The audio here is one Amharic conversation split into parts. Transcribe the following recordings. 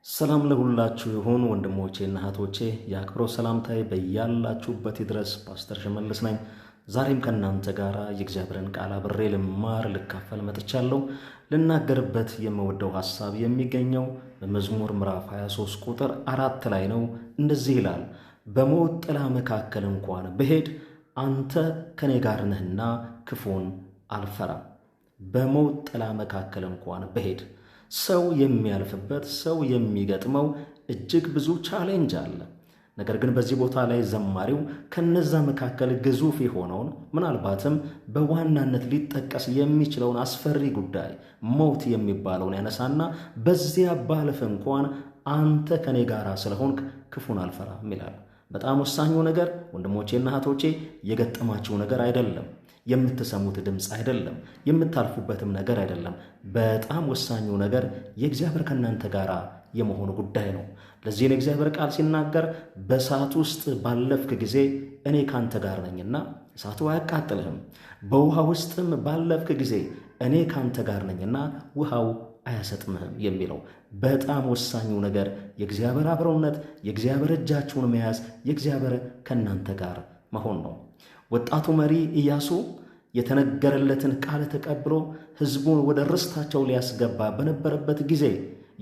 ሰላም ለሁላችሁ ይሁን ወንድሞቼና እህቶቼ፣ የአክብሮት ሰላምታዬ በያላችሁበት ይድረስ። ፓስተር ሽመልስ ነኝ። ዛሬም ከእናንተ ጋር የእግዚአብሔርን ቃል አብሬ ልማር ልካፈል መጥቻለሁ። ልናገርበት የምወደው ሐሳብ የሚገኘው በመዝሙር ምዕራፍ 23 ቁጥር 4 ላይ ነው። እንደዚህ ይላል፣ በሞት ጥላ መካከል እንኳን ብሄድ አንተ ከኔ ጋር ነህና ክፉን አልፈራም። በሞት ጥላ መካከል እንኳን ብሄድ። ሰው የሚያልፍበት፣ ሰው የሚገጥመው እጅግ ብዙ challenge አለ። ነገር ግን በዚህ ቦታ ላይ ዘማሪው ከነዛ መካከል ግዙፍ የሆነውን፣ ምናልባትም በዋናነት ሊጠቀስ የሚችለውን አስፈሪ ጉዳይ ሞት የሚባለውን ያነሳና በዚያ ባልፍ እንኳን አንተ ከኔ ጋር ስለሆንክ ክፉን አልፈራም ይላል። በጣም ወሳኙ ነገር ወንድሞቼና እህቶቼ የገጠማችሁ ነገር አይደለም፣ የምትሰሙት ድምፅ አይደለም፣ የምታልፉበትም ነገር አይደለም። በጣም ወሳኙ ነገር የእግዚአብሔር ከእናንተ ጋር የመሆኑ ጉዳይ ነው። ለዚህ ነው የእግዚአብሔር ቃል ሲናገር በእሳት ውስጥ ባለፍክ ጊዜ እኔ ካንተ ጋር ነኝና እሳቱ አያቃጥልህም፣ በውሃ ውስጥም ባለፍክ ጊዜ እኔ ካንተ ጋር ነኝና ውሃው አያሰጥምህም የሚለው። በጣም ወሳኙ ነገር የእግዚአብሔር አብሮነት፣ የእግዚአብሔር እጃችሁን መያዝ፣ የእግዚአብሔር ከእናንተ ጋር መሆን ነው። ወጣቱ መሪ ኢያሱ የተነገረለትን ቃል ተቀብሎ ሕዝቡን ወደ ርስታቸው ሊያስገባ በነበረበት ጊዜ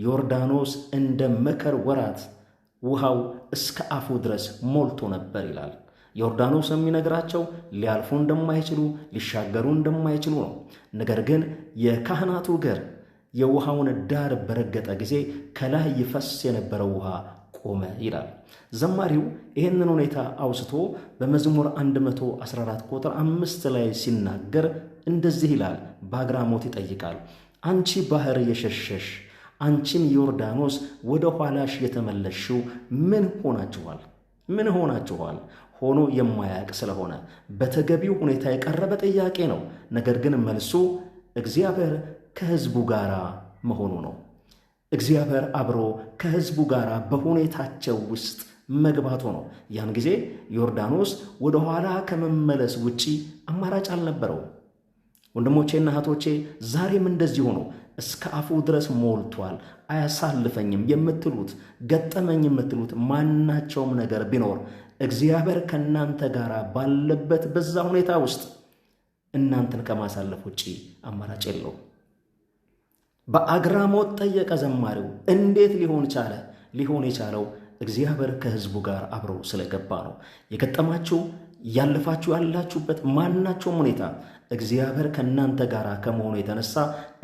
ዮርዳኖስ እንደ መከር ወራት ውሃው እስከ አፉ ድረስ ሞልቶ ነበር ይላል። ዮርዳኖስ የሚነግራቸው ሊያልፉ እንደማይችሉ፣ ሊሻገሩ እንደማይችሉ ነው። ነገር ግን የካህናቱ እግር የውሃውን ዳር በረገጠ ጊዜ ከላይ ይፈስ የነበረው ውሃ ቆመ ይላል። ዘማሪው ይህንን ሁኔታ አውስቶ በመዝሙር 114 ቁጥር 5 ላይ ሲናገር እንደዚህ ይላል። በአግራሞት ይጠይቃል። አንቺ ባህር የሸሸሽ፣ አንቺም ዮርዳኖስ ወደ ኋላሽ የተመለስሽው ምን ሆናችኋል? ምን ሆናችኋል? ሆኖ የማያውቅ ስለሆነ በተገቢው ሁኔታ የቀረበ ጥያቄ ነው። ነገር ግን መልሱ እግዚአብሔር ከሕዝቡ ጋር መሆኑ ነው። እግዚአብሔር አብሮ ከሕዝቡ ጋር በሁኔታቸው ውስጥ መግባቱ ነው። ያን ጊዜ ዮርዳኖስ ወደ ኋላ ከመመለስ ውጪ አማራጭ አልነበረውም። ወንድሞቼና እህቶቼ ዛሬም እንደዚሁ ነው። እስከ አፉ ድረስ ሞልቷል፣ አያሳልፈኝም የምትሉት፣ ገጠመኝ የምትሉት ማናቸውም ነገር ቢኖር እግዚአብሔር ከእናንተ ጋር ባለበት በዛ ሁኔታ ውስጥ እናንተን ከማሳለፍ ውጪ አማራጭ የለውም። በአግራሞት ጠየቀ ዘማሪው፣ እንዴት ሊሆን ቻለ? ሊሆን የቻለው እግዚአብሔር ከሕዝቡ ጋር አብሮ ስለገባ ነው። የገጠማችሁ፣ ያለፋችሁ ያላችሁበት ማናቸውም ሁኔታ እግዚአብሔር ከእናንተ ጋር ከመሆኑ የተነሳ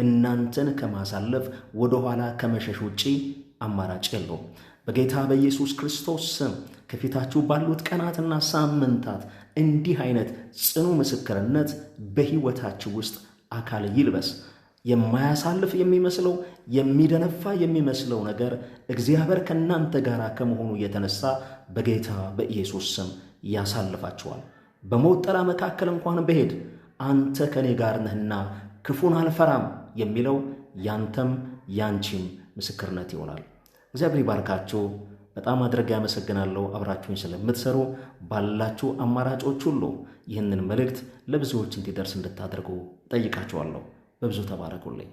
እናንተን ከማሳለፍ፣ ወደኋላ ከመሸሽ ውጪ አማራጭ የለውም። በጌታ በኢየሱስ ክርስቶስ ስም ከፊታችሁ ባሉት ቀናትና ሳምንታት እንዲህ አይነት ጽኑ ምስክርነት በሕይወታችሁ ውስጥ አካል ይልበስ። የማያሳልፍ የሚመስለው፣ የሚደነፋ የሚመስለው ነገር እግዚአብሔር ከእናንተ ጋር ከመሆኑ የተነሳ በጌታ በኢየሱስ ስም ያሳልፋችኋል። በሞት ጥላ መካከል እንኳን ብሄድ አንተ ከኔ ጋር ነህና ክፉን አልፈራም የሚለው ያንተም ያንቺም ምስክርነት ይሆናል። እግዚአብሔር ይባርካችሁ። በጣም አድርጌ ያመሰግናለሁ አብራችሁኝ ስለምትሰሩ። ባላችሁ አማራጮች ሁሉ ይህንን መልእክት ለብዙዎች እንዲደርስ እንድታደርጉ ጠይቃችኋለሁ። በብዙ ተባረኩልኝ።